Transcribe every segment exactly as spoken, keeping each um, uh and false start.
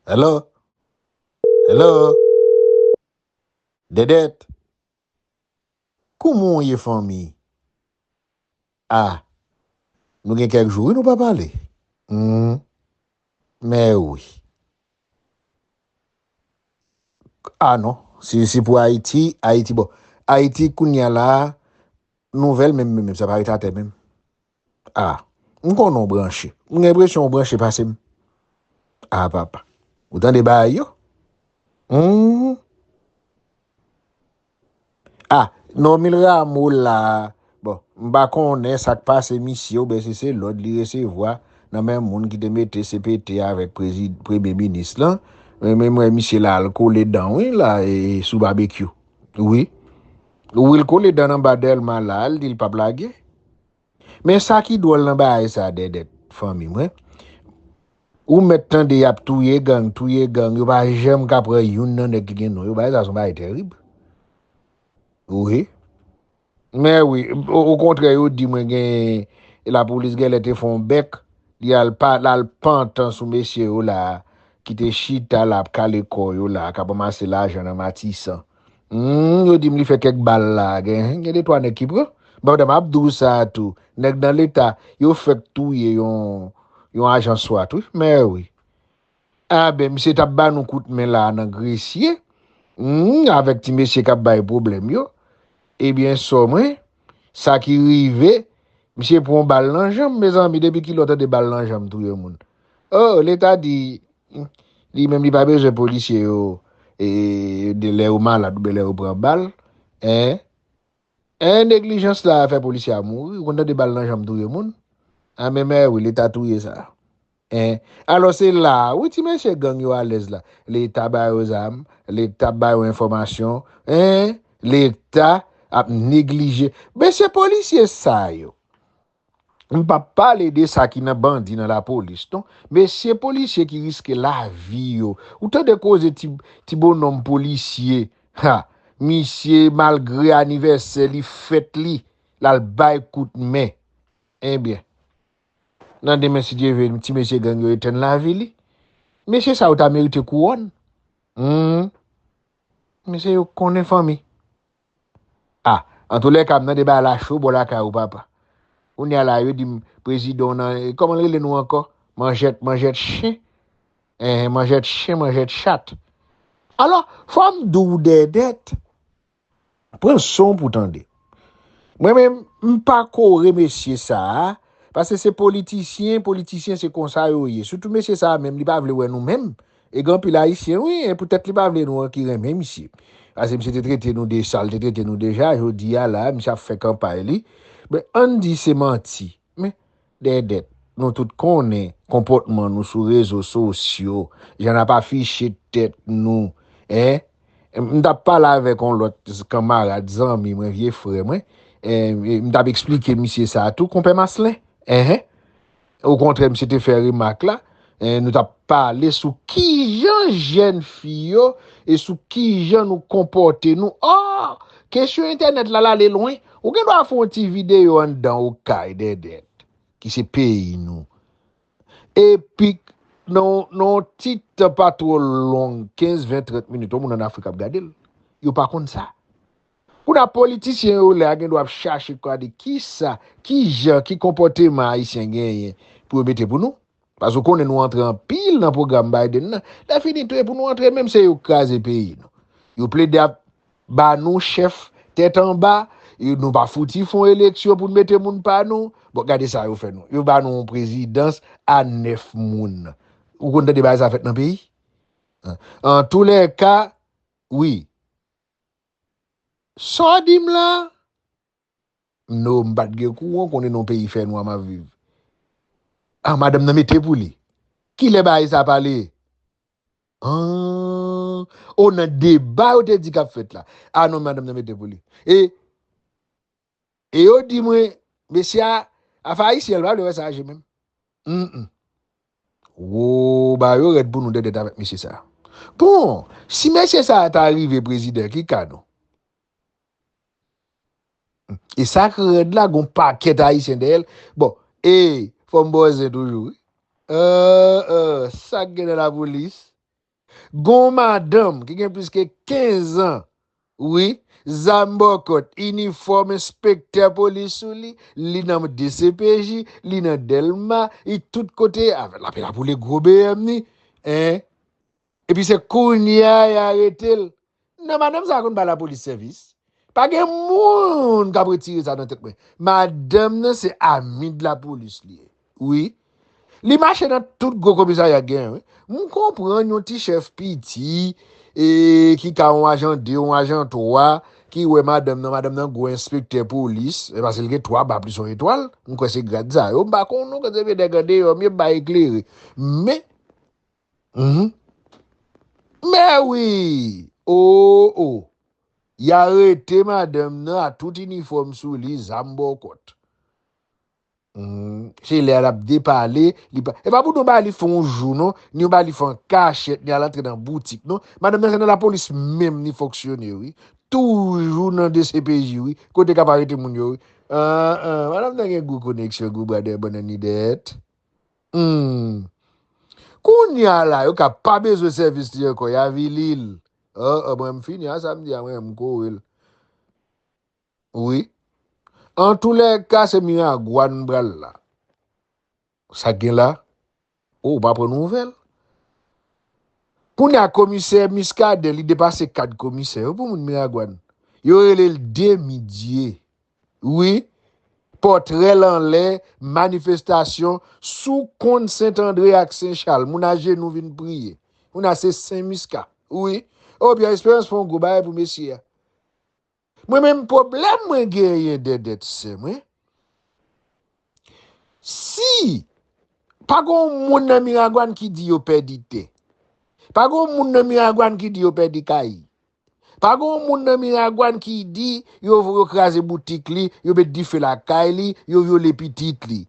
Hello? Hello? Dèdèt? Kouman w ye, fanmi? Ah, nou gen kèk jou, wi, nou pa pale. Hmm. Mè wi. Ah non, si, si pou Ayiti, Ayiti, bon. Ayiti, kounye a la, nouvèl menm, menm, menm, sa pa ret atè menm. Ah, m konnen w branche. M gen enpresyon w branche pase m. Ah, papa. Ou tande bagay yo? Hmm. Ah, Normil Rameau la. Bon, m pa konnen sa k pase misye, oubyen si se lòd li resevwa nan men moun ki te mete C P T avèk prezi-, premye minis lan. Men, men m wè misye la al kole dan, wi, la, e, sou Babekyou. Wi. Wi, l kole dan anba Dèlma la, l di l p ap lage. Men sa ki dwòl nan bagay sa, Dèdèt, fanmi mwen, ou mèt tande y ap touye gang, touye gang, yo pa janm ka pran youn nan nèg ki gen non yo. Bagay sa se yon bagay tèrib. Wi. Men wi, o, okontrè, yo di mwen gen lapolis genlè te fè yon bèk, li al pa, l al pantan sou mesye yo la, ki te chita la ap kale kò yo la, k ap ranmase lajan nan Matisan. Hmm, yo di m li fè kèk bal la, gen, gen de twa nèg ki pran. Pandan m ap di w sa a tou, nèg nan Leta, yo fèk touye yon, yon ajan swat, wi, men wi. A ben, misye t ap ba nou kout men la a nan Gresye, hmm, avèk ti mesye k ap bay pwoblèm yo. Ebyen, sò mwen, sa ki rive, misye pran yon bal nan janm, mezanmi, depi kilè w tande bal nan janm touye moun? Oh, Leta di, li menm li pa bezwen polisye yo, e, de lè yo malad oubyen lè yo pran bal. En, en, neglijans la fè polisye a mouri. Ou konn tande bal nan janm touye moun? A men mè wi, Leta touye sa. En, alò se la a, wi, ti mesye gang yo alèz la. Leta ba yo zam, Leta ba yo enfòmasyon. En, Leta ap neglije. Mesye polisye sa yo. M p ap pale de sa ki nan bandi nan lapolis, non. Mesye polisye ki riske lavi yo. Ou tande koze ti, ti bonòm polisye. Ha! Misye, malgre anivèsè li, fèt li, l al bay kout men. Ebyen, nan demen, si Dye vle, ti mesye gang yo etenn lavi li. Mesye sa yo ta merite kouwòn. Hmm. Mesye yo konnen fanmi. Ah, antoulèka, m tande bagay la cho bò lakay ou, papa. Kounye a la, yo di m, prezidan w nan, kòman l rele nou ankò? Manjèt, manjèt chen. Eh, manjèt chen, manjèt chat. Alò, fò m di w, Dèdèt, pran son pou tande. Mwen menm, m pa kore mesye sa a, paske se politisyen, politisyen se konsa yo ye. Sitou mesye sa a menm, li pa vle wè nou menm. E gen anpil Ayisyen, wi, e poutèt li pa vle nou an ki renmen misye. Paske misye te trete nou de sa l te trete nou deja, jodi a la, misye ap fè kanpay li. Men, ann di se manti. Men, Dèdèt, nou tout konnen konpòtman nou sou rezo sosyo, jan n ap afiche tèt nou, en. M t ap pale avèk yon lòt kanmarad, zanmi mwen, vye frè mwen, en, m t ap eksplike misye sa a tou, Konpè Maslin. Enhen. Okontrè, misye te fè remak la, en, nou t ap pale sou kijan jèn fi yo e sou kijan nou konpòte nou. Oh! Kesyon entènèt la, l ale lwen. Ou gen dwa fè yon ti videyo anndan ou kay, Dèdèt, ki se peyi nou. Epi, nan, nan yon ti tan pa twò long, kenz, ven, trant minit, yon moun ann Afrik ap gade l. Yo pa konn sa. Kounye a, politisyen yo la gen dwa ap chache gade kisa, kijan, ki konpòteman Ayisyen genyen pou yo mete pou nou. Paske w konnen nou antre anpil nan pwogram Biden nan. Lè fini tou, e pou nou antre menm, se yo k kraze peyi nou. Yo plede ap ba nou chèf tèt anba, e nou pa fouti fè yon eleksyon pou n mete moun pa nou. Bon, gade sa yo fè nou. Yo ba nou yon prezidans a nèf moun. Ou konn tande bagay sa fèt nan peyi? Antoulèka, wi. Sa w di m la? Non, m pa t gen kouran, konnen nan yon peyi fènwa m ap viv. Ah, madanm nan mete pou li. Kilè bagay sa pale? Ah, o nan deba yo te di k ap fèt la. Ah non, madanm nan mete pou li. E, e yo di mwen, mesye a, afè ayisyen, l pa vle wè sa aje menm. Mm, mm. Wo, bagay yo rèd pou nou Dèdèt avèk mesye sa. Bon, si mesye sa ta rive prezidan, ki ka nou? E sa k rèd la, gon pakèt ayisyen dèyè l. Bon, e, fò m bòzen toujou, wi. Euh, euh, sa k gen nan lapolis? Gon madanm ki gen plis ke kenz an, wi, zam bòkòt, inifòm enspektè polis sou li, li nan D C P J, li nan Dèlma, li tout kote, avè l ap la pou le gwo B M ni, en. Epi se kounye a y arete l. Non, madanm sa konn bay lapolis sèvis. Pa gen moun k ap retire sa nan tèt mwen. Madanm nan se ami de lapolis li ye. Wi. Li mache nan tout gwo komisarya k genyen, wi. M konprann yon ti chèf piti, e, ki ka yon ajan de, yon ajan twa, ki wè madanm nan, madanm nan gwo enspektè polis, e paske l gen twa ba plis yon etwal, m kwè se grad sa yo, m pa konn non, kan se vye nèg andeyò, m ye bay eklere. Men, mhm. Men wi, o, o, y arete madanm nan a tout inifòm sou li, zam bòkòt. Hmm, se lè l ap depale, li pa, e pa pou nou ba li fè yon jou, non, ni yo ba li fè an kachèt, ni al antre nan boutik, non. Madanm nan se nan lapolis menm li fonksyone, wi. Toujou nan D C P J, wi. Kote k ap arete moun yo, wi. An, an, madanm nan gen gwo koneksyon, gwo bradè bannann li dèyè. Hmm. Kounye a la, yo ka pa bezwen sèvis li ankò, y avili l. An, an, mwen, m fini a sa m di a, mwen, m kore l. Wi. Antoulèka, se Miragwàn m pral la. Sa k gen la? O, ou pa pran nouvèl. Kounye a, komisè Muscadin, li depase kad komisè yo pou moun Miragwàn. Yo rele l demi dye. Wi. Pòtrè l anlè, manifestasyon, sou kont Sent Andre ak Sen Chal, moun ajenou vin priye. Kounye a se Sen Miska. Wi. O, Pierre Espérance fè yon gwo bagay pou mesye a. Mwen menm pwoblèm mwen genyen Dèdèt sè mwen. Si pa gen yon moun nan Miragwàn ki di yo pèdi tè. Pa gen yon moun nan Miragwàn ki di yo pèdi kay. Pa gen yon moun nan Miragwàn ki di yo, yo kraze boutik li, yo met dife lakay li, yo vyole pitit li.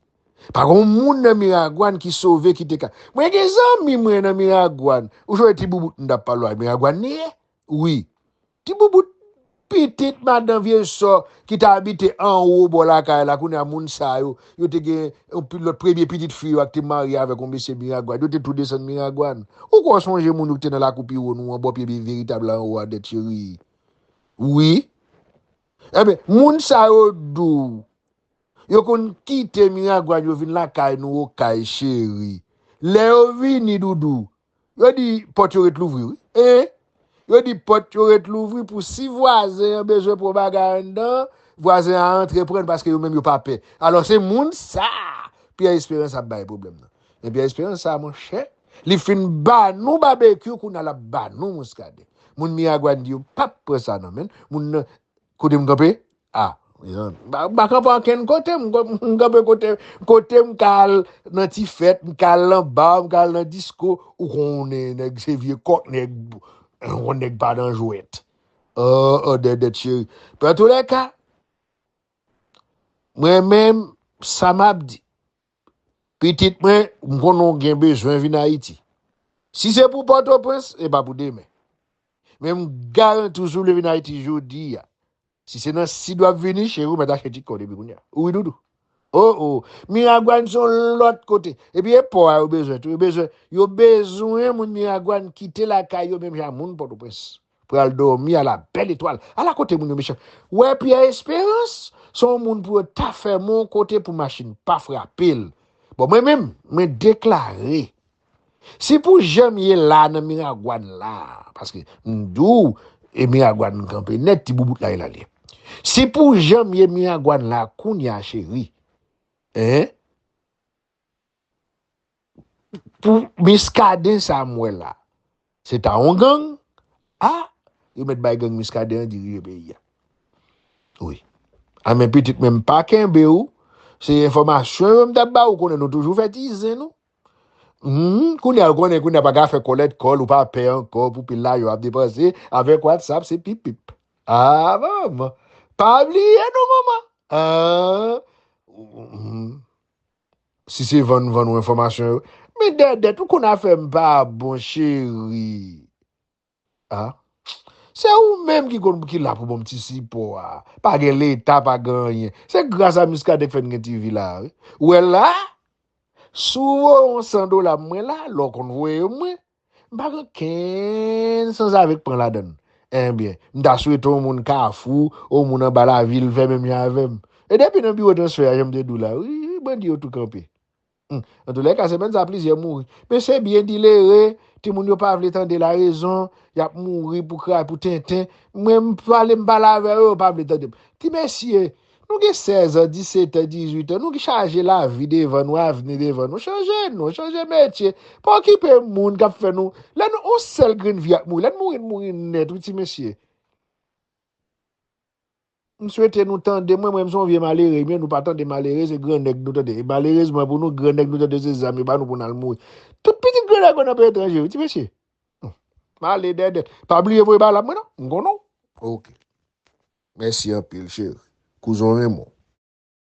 Pa gen yon moun nan Miragwàn ki sove kite kay. Mwen gen zanmi mwen nan Miragwàn. Ou jwe ti boubout m t ap pale w a Miragwàn li ye? Wi. Ti boubout pitit madan vye sò ki t abite anwo bò lakay la, kounye a moun sa yo, yo te gen yon pi-, lòt premye pitit fi yo a ki te marye avèk yon mesye Miragwàn, yo te tou desann Miragwàn. Ou kwè w sonje moun yo ki te nan lakou piwon nou an bò pye veritab la anwo a Dèdèt cheri? Wi. Ebyen, moun sa yo di w, yo konn kite Miragwàn, yo vin lakay nou Okay cheri. Lè yo vini, doudou, yo di pòt yo ret louvri, wi. En? Yo di pòt yo ret louvri pou si vwazen an bezwen pran bagay anndan, vwazen an antre pran l paske yo menm yo pa pè. Alò, se moun sa a Pierre Espérance ap bay pwoblèm nan. Men Pierre Espérance sa, monchè, li fin ba nou Babekyou, kounye a l ap ba nou Muscadin. Moun Miragwàn di yo p ap pran sa nan men l. Moun nan, kote m kanpe? A, mezanmi, m pa, m pa kanpe ankenn kote, m, m kanpe kote, kote m ka al nan ti fèt, m ka al nan ba, m ka al nan disko, ou konnen nèg se vye kòk nèg, ou konnen nèg pa nan jwèt. O, o, Dèdèt cheri. Antouka, mwen menm, sa m ap di, pitit mwen, m konnen w gen bezwen vin Ayiti. Si se pou Pòtoprens, e pa pou demen. Men m garanti w, si w vle vin Ayiti jodi a, si se nan Sid w ap vini, cheri, w mèt achte ti kò depi kounye a. Wi, doudou. O, o. Miragwàn se yon lòt kote. Epi e pò a yo bezwen tou. Yo bezwen, yo bezwen moun Miragwàn kite lakay yo menm jan moun Pòtoprens. Pral dòmi a la bèl etwal. Ala kote moun yo mechan. Wè Pierre Espérance, se yon moun pou yo ta fèmen yon kote pou machin pa frape l. Bon, mwen menm, mwen deklare, si pou jan m ye la nan Miragwàn la, paske m di w, e Miragwàn m kanpe nèt, ti boubout la e la li ye. Si pou jan m ye Miragwàn la, kounye a cheri, en, pou Muscadin sa m wè la, se ta yon gang, a, yo mèt bay gang Muscadin an dirije peyi a. Wi. A men pitit mwen m pa kenbe w, se enfòmasyon yo m t ap ba w, ou konnen nou toujou fè ti zen nou. Hmm, kounye a, ou konnen, kounye a pa ka fè kòlèt kòl, ou pa pè ankò pou pil lajan w ap depanse, avèk WhatsApp, se pip pip. A, manman. Pa bliye non, manman. A, hmm. Si se vann, vann ou enfòmasyon yo. Men Dèdèt, ou konn afè m pa bon, cheri. A? Se ou menm ki konn, ki la pou ban m ti sipò a. Pa gen Leta, pa gen anyen. Se gras a Muscadin k fè n gen ti vi la, wi. Ou wè la? Si w voye yon san dola mwen la, lè w konn voye yo mwen, M pa gen kenn sanzave k pran ladan l. Enbyen, m ta swete yon moun Kafou, yon moun anba lavil fè menm jan avè m. E depi nan biwo transfè a, jan m te di w la, wi, wi, bandi yo tou kanpe. Hmm. Antoulèka, semèn sa, plizyè mouri. Men se byen dilere, timoun yo pa vle tande larezon, y ap mouri pou kray, pou tenten. Mwen, m pale, m pale avè yo, yo pa vle tande m. Ti mesye, nou gen sèz an, disèt an, dizuit an, nou ki chaje lavi devan nou, avni devan nou. Chanje non, chanje metye. Pa okipe moun k ap fè nou. Lè nou, yon sèl grenn vi ap mouri. Lè n mouri, n mouri nèt, wi, ti mesye. M swete nou tande mwen, mwen, m se yon vye malere, men nou pa tande malere, se gran nèg nou tande. E malerezman pou nou, gran nèg nou tande, se zam yo ba nou pou n al mouri. Tout pitit gran nèg yo nan peyi etranje, wi, ti mesye. Hmm. M ale dèdèt. Pa bliye voye bal a mwen, non. M konnen w. Ok. Mèsi anpil, cheri. Kouzen w renmen w.